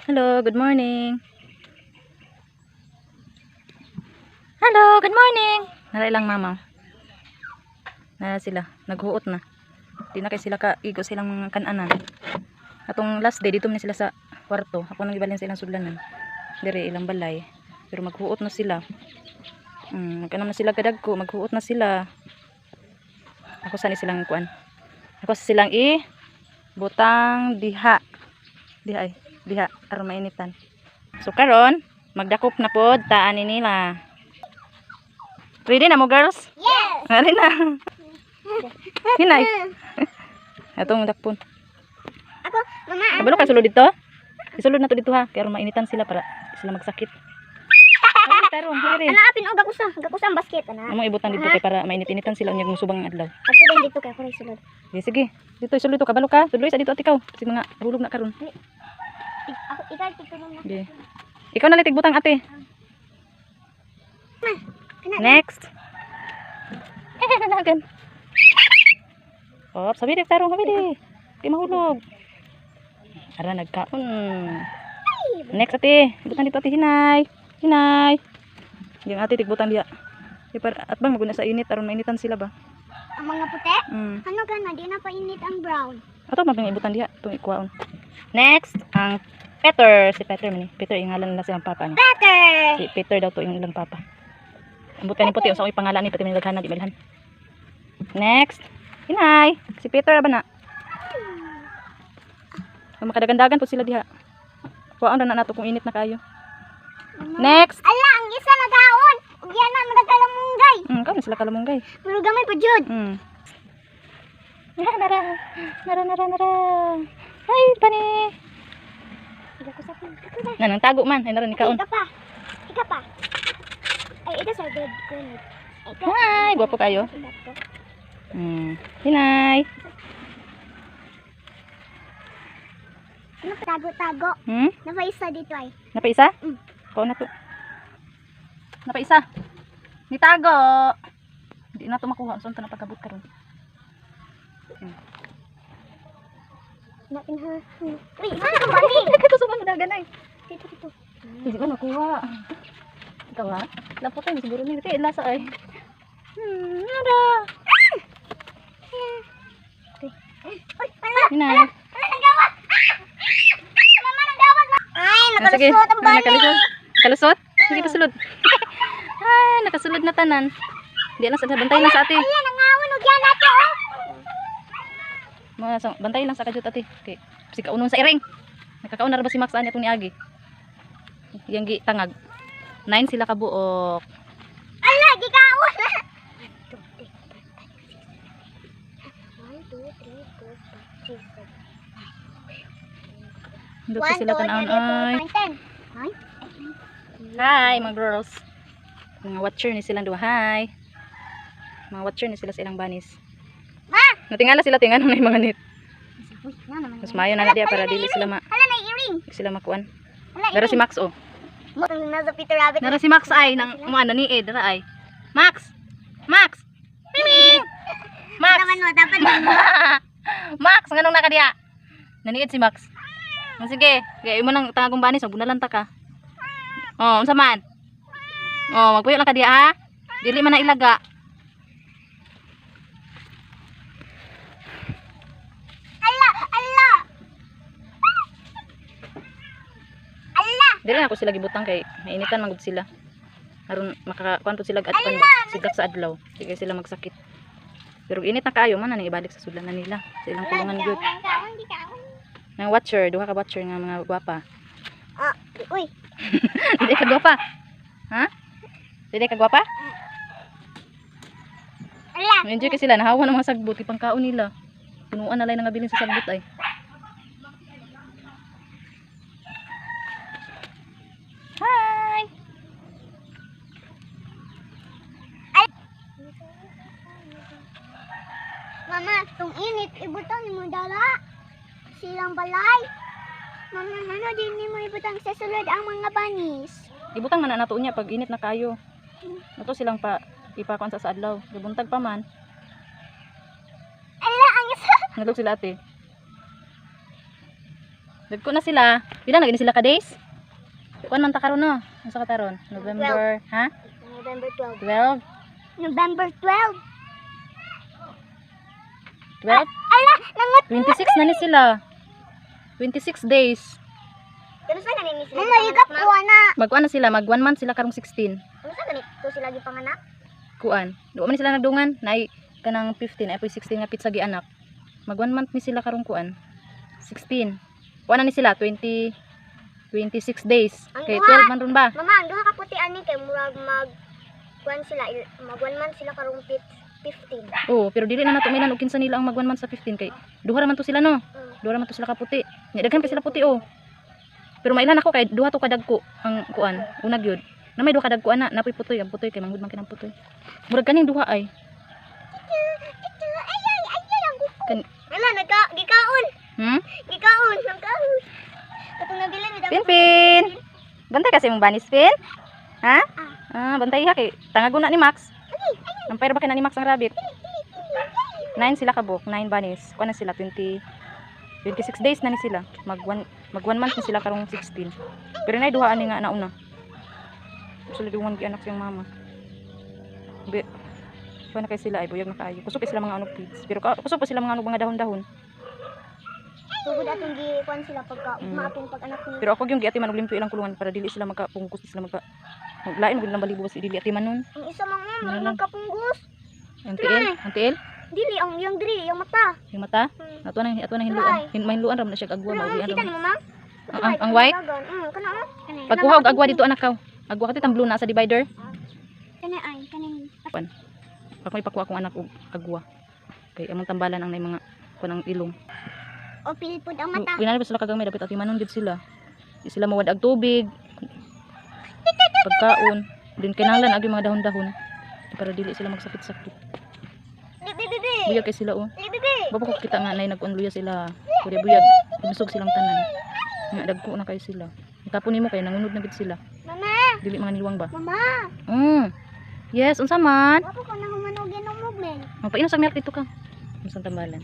Hello, good morning. Hello, good morning. Nara ilang mama. Nara sila, naghuot na. Di na kay sila ka igo silang mga kananan. Atong last day dito man sila sa kwarto. Ako nang ibalhin sa ilang sudlanan. Dire ilang balay. Pero maghuot na sila. Magkanam na sila kadagko, maghuot na sila. Ako sa ni silang kuan. Ako sa silang i butang diha. Diha ay, diha aron mainitan. So karon, magdakop na pod taan ni nila. Ready na mo, girls? Yes! Ready na. Hinay. Atong dakpon. Ako, mama, Kabalo ka sulod dito? Isulod na to dito ha, kay aron mainitan sila para di sila magsakit. Ay, tarong, hiri. Ana, apin og ako sa, ako sa ang basket ana. Among ibutan dito kay para mainit-initan sila unyag musubang ang adlaw. Adto din dito kay ako ray sulod. Sige, sige. Dito isulod to, kabalo ka. Tuloy sa dito ate ikaw. Kasi mga hulog na karon. Ako ikaw tigtulong na. Sige. Ikaw na lang tigbutang, ate. Ana. Next. Nalagan. Oh, sabi di tarong, sabi di. Di mahulog. Ara nagkaon. Next, ate. Butan dito, ate, hinay. Hinay. Yung ate tigbutan diya. Di para at bang maguna sa init aron mainitan sila ba. Ang mga puti? Mm. Ano ka na, di na painit ang brown. Ato mabang ibutan diha itong ikuhaon. Next, ang Peter. Si Peter man ni. Peter yung ngalan nila silang papa niya. Better! Si Peter daw to yung ilang papa. Ambot ka ni puti unsa ko'y pangalan ni pati man daghan na di malhan. Next. Hinay. Si Peter ba na? Kung makadagandagan po sila diha. Kuhaon ra na nato kung init na kayo. Next. Ala, ang isa nagaon! Ug yan na, nagkalamunggay! Kaon na sila kalamunggay. Pero gamay pa jud. Nara, nara. Nara, nara, nara. Hi, pani. Ika ko sa pin. Ika na. Nanang tago man. Ay, nara ni kaon. Ika pa. Ika pa. Ay, ika sa bed ko ni. Ika. Hi, gwapo kayo. Ika to. Hinay. Ano pa tago-tago? Napaisa dito ay. Napaisa? Mm. Kaon na to. Napaisa. Nitago. Hindi na to makuha. Saan to napagabot karon? Natin ha. Uy, isa ka bali. Nagkatusukan mo dagan ay. Dito dito. Hindi ko nakuha. Ikaw ha? Lapot tayo siguro ni. Kaya lasa ay. Nara. Uy, ala. Hinay. Ala, nagawa. Ah! Mama, nagawa. Ay, Ah, sige. nakalusot ang Ah, bali. nakalusot. Nakalusot? Sige, pasulod. Ay, nakasulod na tanan. Di lang sa bantay lang sa ate. Ala, nangawon og yan ato. Oh. Mga sa, bantay lang sa kajut ate. Kay si kaunon sa iring. Nakakaon na ra ba si Max ani atong niagi? Yang gi tangag. 9 sila kabuok. Ala, gikaon. 1, 2, 3, 4, 5, 6, 7. Hindot pa sila tan-awon ay. 10. Ay, Hi mga girls. Mga watcher ni silang duha. Hi. Mga watcher ni sila sa ilang banis. Ma! Natingala sila tingan na yung mga net. Uy, na naman. Mas maayo na na diya para dili sila ma Hala na earring. dili sila makuan. Hala, Dara si Max oh. Nasa Peter Rabbit. Dara si Max ay nang mo ni eh dara ay. Max. Max. Miming. Max. Naman mo, dapat Max, nganong nakadiya? Naniid si Max. Oh, sige, kay imo nang tangagong banis, magbunalan ta ka. Oh, unsa man? Oh, magpuyo lang ka diya ha. Dili man na ilaga. Ala, ala. Ala. Dili na ako sila gibutang kay mainitan man gud sila. Aron makakuan pud sila atpan ba? Sigap sa adlaw. Di kay sila magsakit. Pero init na kaayo man na ibalik sa sudlan na nila sa ilang kulungan gyud. Kaon, kaon, di kaon. Nang watcher, duha ka watcher nga mga gwapa. Ah, uy. Dili ka gwapa. Ha? Dili ka gwapa? Ala. Enjoy kasi sila, nahawa ng mga sagbot, ipangkaon nila. Punuan na lang nga bilin sa sagbot ay. Hi! Mama, tung init, ibutang mo dala. Silang balay. Mama, ano din nimo ibutang sa sulod ang mga banis? Ibutang man na nato niya pag init na kayo. Nato silang pa ipakuan sa adlaw. Gibuntag pa man. Ala, ang isa. Ngadlok sila ate. Dagko na sila. Pila na gini sila ka days? Kuan man ta karon, no? Unsa ka taron? November, ha? November 12. 12? November 12. 12? Ala, nangat. 26 na ni sila. 26 days. Pero sa ganin sila. Mama, higap ko na. Magkuan na sila, mag 1 month sila karong 16. Ano sa ganit? To sila gipanganak? Kuan. Duwa man sila nagdungan, nay kanang 15 ay poy 16 nga pitsa gianak. Mag 1 month ni sila karong kuan. 16. Kuan na ni sila 20 26 days. Ang Kay duha. 12 man ron ba? Mama, ang duha ka puti ani kay murag mag kuan sila mag 1 month sila karong 15. Oo, pero dili na nato mailan og kinsa nila ang mag 1 month sa 15 kay duha ra man to sila, no. Duha ra man to sila ka puti. Nya daghan pa sila puti, oh. Pero mailan ako kay duha to kadagko ang kuan, una gyud. Na may duha kadagko ana, napoy putoy, ang putoy kay manghud man kinang putoy. Murag kaning duha ay. Ay ay ay ay, ang kuko. Kan Ala, nagka gikaon. Hmm? Gikaon, nagkaon. Katong nabili ni Pin Pin. Bantay kasi mong banis, Pin? Ha? Ah, bantay ha kay tangago na ni Max. Ampere ba kay na ni Max ang rabbit? 9 sila kabuk, 9 bunnies. Kuan na sila 20 26 days na ni sila. Mag 1 month ni sila karong 16. Pero nay duha ani nga nauna. Sila duwan gi anak siyang mama. Be, kuan na kay sila ay buyag na kaayo. Kusog kay sila mga anog feeds. Pero kusog pa sila mga anog mga dahon-dahon. Sugod atong gi kuan sila pagka maatong pag-anak ni. Pero ako yung giatiman og limpyo ilang kulungan para dili sila magkapungkos, sila magka maglain og ilang balibo si dili atiman nun. Ang isa mang Ano murag lang? nagkapunggos. Ang tiil, ang tiil, Dili ang yang diri, yang mata. Yung mata. Ato na hinluan. Mahinluan ra man na siya og agwa, Kana mauwian kita ra. ni mama? Ang white? Kana oh. Pagkuha og agwa dito, anak kaw. Agwa ka titang blue na sa divider. Kana ay, kana. Ako ipakuha akong anak og agwa. Kay among tambalan ang nay mga kuan ang ilong. O pilipod ang mata. Ginani ba sila kagamay, dapat atimanon gid sila. Di sila mawad og tubig. Pagkaon, din kinahanglan ag yung mga dahon-dahon para dili sila magsakit-sakit. Di bi bi bi. Buyag kay sila, oh. Di bi bi. Ba ko kita nga nay nag-unluya sila. Kuya buyag, busog silang tanan. Nga dagko na kay sila. Tapon nimo kay nangunod na gid sila. Mama, Dili mga niluwang ba? mama. Yes, unsa man? Wapo ko nang humanogin og movement. Magpainom sa milk dito ka. Unsang tambalan?